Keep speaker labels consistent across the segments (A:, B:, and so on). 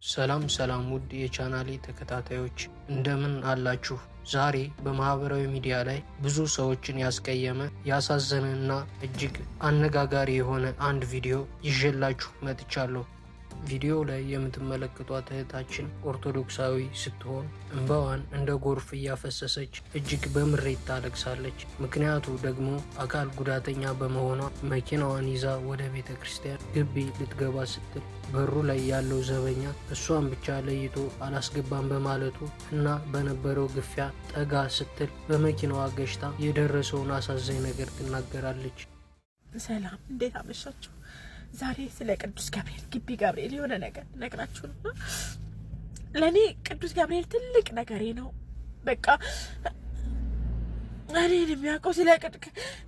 A: ሰላም ሰላም ውድ የቻናሌ ተከታታዮች እንደምን አላችሁ? ዛሬ በማህበራዊ ሚዲያ ላይ ብዙ ሰዎችን ያስቀየመ፣ ያሳዘነ እና እጅግ አነጋጋሪ የሆነ አንድ ቪዲዮ ይዤላችሁ መጥቻለሁ። ቪዲዮ ላይ የምትመለከቷት እህታችን ኦርቶዶክሳዊ ስትሆን እንባዋን እንደ ጎርፍ እያፈሰሰች እጅግ በምሬት ታለቅሳለች። ምክንያቱ ደግሞ አካል ጉዳተኛ በመሆኗ መኪናዋን ይዛ ወደ ቤተ ክርስቲያን ግቢ ልትገባ ስትል በሩ ላይ ያለው ዘበኛ እሷን ብቻ ለይቶ አላስገባም በማለቱ እና በነበረው ግፊያ ጠጋ ስትል በመኪናዋ ገጭታ የደረሰውን አሳዛኝ ነገር ትናገራለች።
B: ሰላም፣ እንዴት አመሻችሁ? ዛሬ ስለ ቅዱስ ገብርኤል ግቢ ገብርኤል የሆነ ነገር ነግራችሁ ነው። ለእኔ ቅዱስ ገብርኤል ትልቅ ነገሬ ነው። በቃ እኔን የሚያውቀው ስለ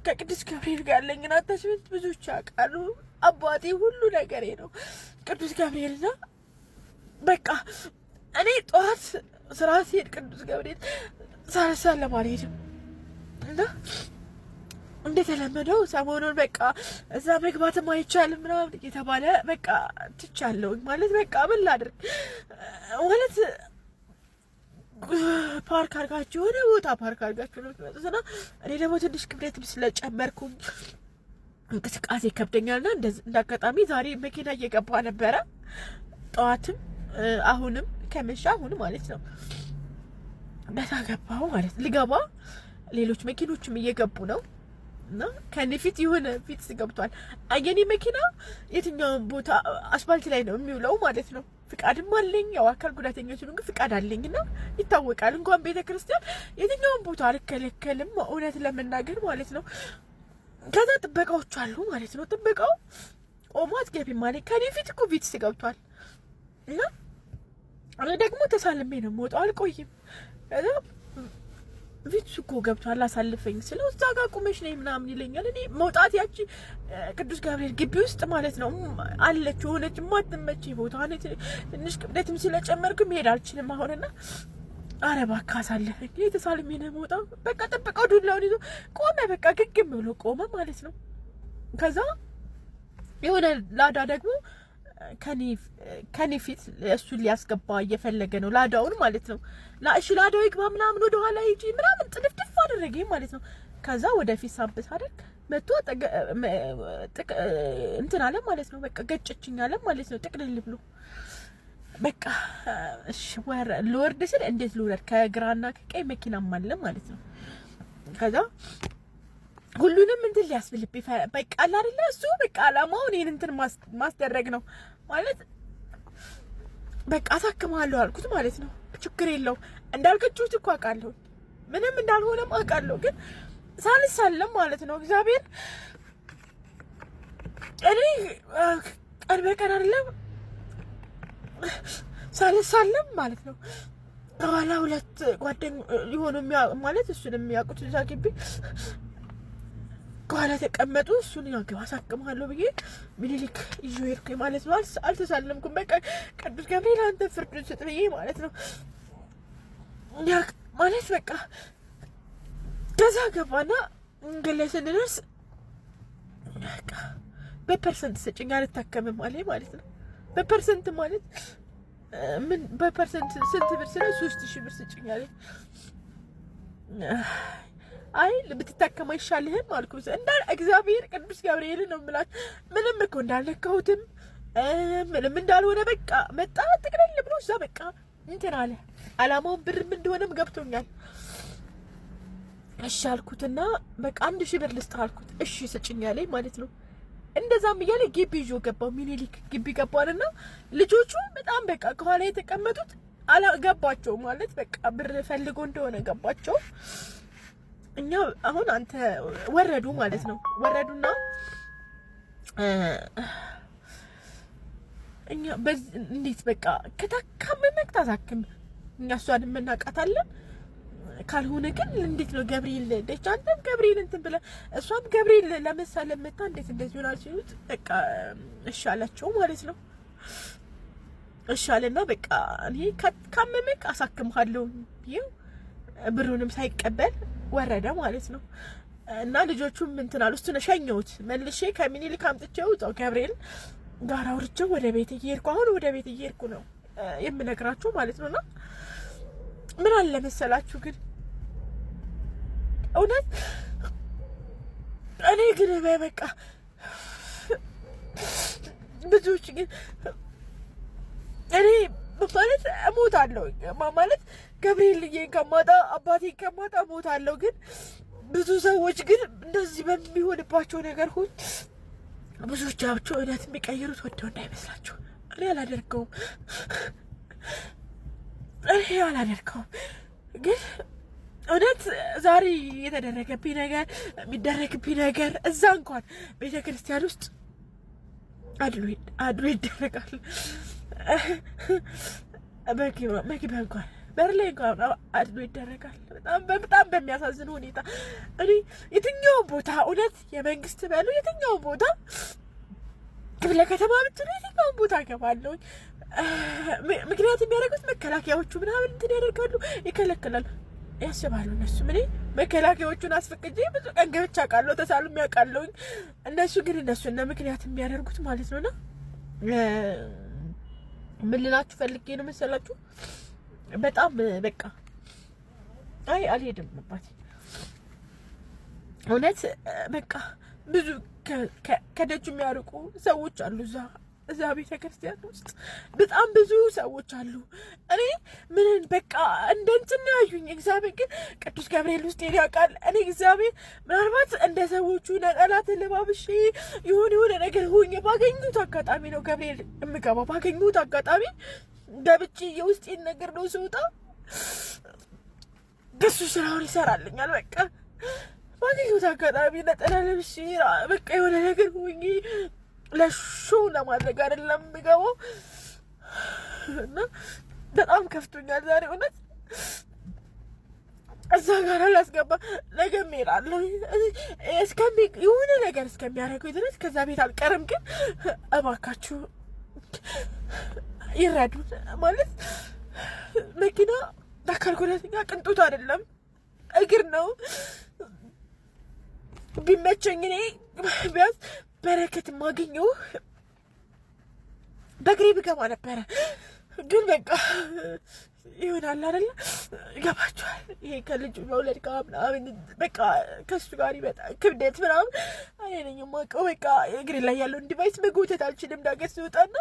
B: ከቅዱስ ገብርኤል ጋር ያለኝን attachment ብዙዎች ያውቃሉ። አባቴ ሁሉ ነገሬ ነው ቅዱስ ገብርኤልና በቃ እኔ ጠዋት ስራ ሲሄድ ቅዱስ ገብርኤል ሳልሳለም አልሄድም እና እንደተለመደው ሰሞኑን በቃ እዛ መግባትም አይቻልም ምናምን እየተባለ በቃ ትቻለሁኝ። ማለት በቃ ምን ላድርግ ማለት ፓርክ አድርጋችሁ የሆነ ቦታ ፓርክ አድርጋችሁ ነው የምትመጡት እና እኔ ደግሞ ትንሽ ክብደትም ስለጨመርኩኝ እንቅስቃሴ ይከብደኛል። እና እንደ አጋጣሚ ዛሬ መኪና እየገባ ነበረ ጠዋትም አሁንም ከመሻ አሁን ማለት ነው በታ ገባሁ ማለት ልገባ ሌሎች መኪኖችም እየገቡ ነው እና ከኔ ፊት የሆነ ፊት ገብቷል። የኔ መኪና የትኛውን ቦታ አስፋልት ላይ ነው የሚውለው ማለት ነው። ፍቃድም አለኝ፣ ያው አካል ጉዳተኞች ግን ፍቃድ አለኝ እና ይታወቃል። እንኳን ቤተ ክርስቲያን የትኛውን ቦታ አልከለከልም፣ እውነት ለመናገር ማለት ነው። ከዛ ጥበቃዎቹ አሉ ማለት ነው። ጥበቃው ቆሞ አትገቢም አለኝ። ከኔ ፊት እኮ ቪትስ ገብቷል እና እኔ ደግሞ ተሳልሜ ነው የምወጣው፣ አልቆይም። ከዛ ቪትሱ እኮ ገብቷል አሳልፈኝ ስለው እዛ ጋር ቁመሽ ነይ ምናምን ይለኛል። እኔ መውጣት ያቺ ቅዱስ ገብርኤል ግቢ ውስጥ ማለት ነው አለች የሆነች የማትመች ቦታ፣ ትንሽ ክብደትም ስለጨመርኩ መሄድ አልችልም አሁንና ኧረ እባክህ አሳልፈኝ፣ ተሳልሜ ነው የምወጣው። በቃ ጥበቃው ዱላውን ይዞ ቆመ። በቃ ግግም ብሎ ቆመ ማለት ነው። ከዛ የሆነ ላዳ ደግሞ ከኔ ፊት እሱን ሊያስገባ እየፈለገ ነው፣ ላዳውን ማለት ነው። እሺ ላዳው ይግባ ምናምን ወደ ኋላ ሂጂ ምናምን ጥድፍድፍ አደረገኝ ማለት ነው። ከዛ ወደፊት ሳብስ አደርግ መቶ እንትን አለ ማለት ነው። በቃ ገጨችኝ አለ ማለት ነው። ጥቅልል ብሎ በቃ እሺ ልወርድ ስል እንዴት ልውረድ? ከግራና ከቀኝ መኪናም አለ ማለት ነው። ከዛ ሁሉንም እንትን ሊያስብልብኝ በቃ አለ አይደለ እሱ በቃ አላማው እኔን እንትን ማስደረግ ነው ማለት በቃ አሳክምሃለሁ አልኩት ማለት ነው። ችግር የለው እንዳልገጩት እኮ አውቃለሁ፣ ምንም እንዳልሆነም አውቃለሁ። ግን ሳልሳለም ማለት ነው እግዚአብሔር እኔ ቀን በቀን አይደለም ሳልሳለም ማለት ነው። ከኋላ ሁለት ጓደኛ ሊሆኑ ማለት እሱን የሚያውቁት እዛ ግቢ ከኋላ ተቀመጡ። እሱን ያው አሳክምሃለሁ ብዬ ሚኒሊክ ይዞ ሄድኩኝ ማለት ነው። አልተሳለምኩም። በቃ ቅዱስ ገብርኤል አንተ ፍርዱን ስጥ ብዬ ማለት ነው። ያ ማለት በቃ ከዛ ገባና መንገድ ላይ ስንደርስ በቃ በ percent ስጭኝ አልታከምም አለኝ ማለት ነው። በ percent ማለት ምን በ percent ስንት ብር ስለ 3000 ብር ስጭኝ አለኝ። አይ ብትታከም አይሻልህም አልኩት። እንዳ እግዚአብሔር ቅዱስ ገብርኤል ነው የምላችሁ። ምንም እኮ እንዳልነካሁትም ምንም እንዳልሆነ በቃ መጣ ጥቅልል ብሎ እዛ በቃ እንትን አለ። አላማውን ብርም እንደሆነም ገብቶኛል። እሺ አልኩትና በቃ 1000 ብር ልስጥ አልኩት። እሺ ስጭኝ አለኝ ማለት ነው። እንደዛም እያለ ግቢ ይዞ ገባው። ሚኒሊክ ግቢ ገባንና ልጆቹ በጣም በቃ ከኋላ የተቀመጡት አላገባቸው ማለት በቃ ብር ፈልጎ እንደሆነ ገባቸው። እኛ አሁን አንተ ወረዱ ማለት ነው። ወረዱና እኛ እንዴት በቃ ከታካመመክ ታሳክም፣ እኛ እሷን የምናውቃታለን። ካልሆነ ግን እንዴት ነው ገብርኤል ደች አንተም ገብርኤል እንትን ብለህ እሷም ገብርኤል ለመሳለም መታ እንዴት እንደዚህ ይሆናል ሲሉት በቃ እሺ አላቸው ማለት ነው። እሺ አለና በቃ እኔ ካመመክ አሳክምሃለሁ ብዬው ብሩንም ሳይቀበል ወረደ ማለት ነው። እና ልጆቹም እንትን አሉ። እሱን ሸኘሁት መልሼ ከሚኒሊክ አምጥቼው እዛው ገብርኤል ጋር አውርቼው ወደ ቤት እየሄድኩ አሁን ወደ ቤት እየሄድኩ ነው። የምነግራችሁ ማለት ነውና ምን አለ መሰላችሁ ግን እውነት እኔ ግን በቃ ብዙዎች ግን እኔ ማለት እሞታለሁ ማለት ገብርኤልዬን ከማጣ አባቴን ከማጣ እሞታለሁ። ግን ብዙ ሰዎች ግን እንደዚህ በሚሆንባቸው ነገር ሁን ብዙዎቻቸው እውነት የሚቀይሩት ወደው እንዳይመስላችሁ። እኔ አላደርገውም፣ እኔ አላደርገውም። ግን እውነት ዛሬ የተደረገብኝ ነገር የሚደረግብኝ ነገር እዛ እንኳን ቤተ ክርስቲያን ውስጥ አድሎ ይደረጋል። መግቢያ እንኳን በር ላይ እንኳን አድሎ ይደረጋል። በጣም በጣም በሚያሳዝን ሁኔታ እኔ የትኛውን ቦታ እውነት የመንግስት በሉ የትኛውን ቦታ ክፍለ ከተማ ብትሉ የትኛውን ቦታ እገባለሁ። ምክንያት የሚያደርጉት መከላከያዎቹ ምናምን እንትን ያደርጋሉ፣ ይከለክላሉ፣ ያስባሉ። እነሱ እኔ መከላከያዎቹን አስፈቅጄ ብዙ ቀን ገብቼ አውቃለሁ፣ ተሳልሜ አውቃለሁኝ። እነሱ ግን እነሱ እነ ምክንያት የሚያደርጉት ማለት ነውና ምን ልላችሁ ፈልጌ ነው መሰላችሁ? በጣም በቃ አይ አልሄድም አባቴ እውነት በቃ ብዙ ከደጁ የሚያርቁ ሰዎች አሉ እዛ እዛ ቤተ ክርስቲያን ውስጥ በጣም ብዙ ሰዎች አሉ። እኔ ምን በቃ እንደ እንትን ያዩኝ። እግዚአብሔር ግን ቅዱስ ገብርኤል ውስጥ ያውቃል። እኔ እግዚአብሔር ምናልባት እንደ ሰዎቹ ነጠላ ተለባብሼ የሆነ የሆነ ነገር ሆኜ ባገኙት አጋጣሚ ነው ገብርኤል የምገባው። ባገኙት አጋጣሚ ገብቼ የውስጤን ነገር ነው ስወጣ እሱ ስራውን ይሰራልኛል። በቃ ባገኙት አጋጣሚ ነጠላ ለብሼ በቃ የሆነ ነገር ሆኜ ለሾው ለማድረግ አይደለም የምገባው እና በጣም ከፍቶኛል ዛሬ እውነት። እዛ ጋር አላስገባ ነገ እሄዳለሁ እስከሚ የሆነ ነገር እስከሚያደርገው ድረስ ከዛ ቤት አልቀርም። ግን እባካችሁ ይረዱን። ማለት መኪና አካል ጉዳተኛ ቅንጦት አይደለም፣ እግር ነው። ቢመቸኝ እኔ ቢያንስ በረከት የማገኘው በእግሬ ብገባ ነበረ። ግን በቃ ይሆናል አይደለ? ይገባችኋል። ይሄ ከልጁ መውለድ ጋር ምናምን በቃ ከሱ ጋር ይመጣ ክብደት ምናምን እኔ ነኝ የማውቀው። በቃ እግሬ ላይ ያለውን device መጎተት አልችልም። ዳገት ስወጣና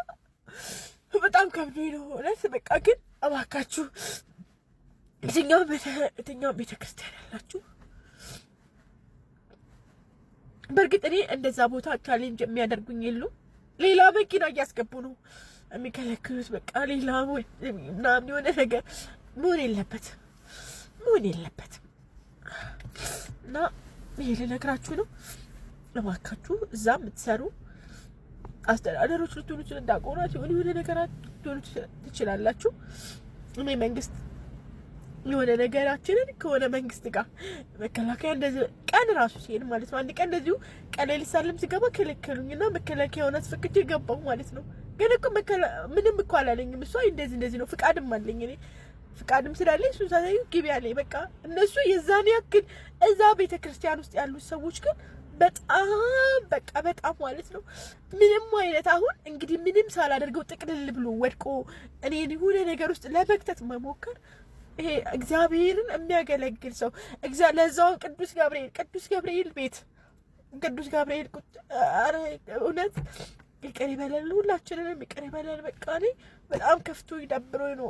B: በጣም ከብዶኝ ነው እውነት። በቃ ግን እባካችሁ የትኛውም ቤተክርስቲያን ያላችሁ በእርግጥ እኔ እንደዛ ቦታ challenge የሚያደርጉኝ የሉም። ሌላ መኪና እያስገቡ ነው የሚከለክሉት። በቃ ሌላ ምናምን የሆነ ነገር መሆን የለበትም መሆን የለበትም። እና ይሄ ልነግራችሁ ነው። እባካችሁ እዛ የምትሰሩ አስተዳደሮች ልትሆኑ ዲያቆናት የሆነ የሆነ ነገር ልትሆኑ ትችላላችሁ። እኔ መንግስት የሆነ ነገራችንን ከሆነ መንግስት ጋር መከላከያ እንደዚህ ቀን ራሱ ሲሄድ ማለት ነው። አንድ ቀን እንደዚሁ ቀን ላይ ልሳለም ስገባ ከለከሉኝ እና መከላከያውን አስፈቅጄ ገባሁ ማለት ነው። ግን እኮ ምንም እኮ አላለኝም። እሷ እንደዚህ እንደዚህ ነው ፍቃድም አለኝ እኔ ፍቃድም ስላለኝ እሱን ሳሳዩ ግቢ አለኝ። በቃ እነሱ የዛን ያክል እዛ ቤተ ክርስቲያን ውስጥ ያሉት ሰዎች ግን በጣም በቃ በጣም ማለት ነው ምንም አይነት አሁን እንግዲህ ምንም ሳላደርገው ጥቅልል ብሎ ወድቆ እኔን የሆነ ነገር ውስጥ ለመክተት መሞከር ይሄ እግዚአብሔርን የሚያገለግል ሰው ለዛውን ቅዱስ ገብርኤል ቅዱስ ገብርኤል ቤት ቅዱስ ገብርኤል እውነት ይቅር ይበለን፣ ሁላችንንም ይቅር ይበለን። በቃ እኔ በጣም ከፍቶ ደብሮኝ ነው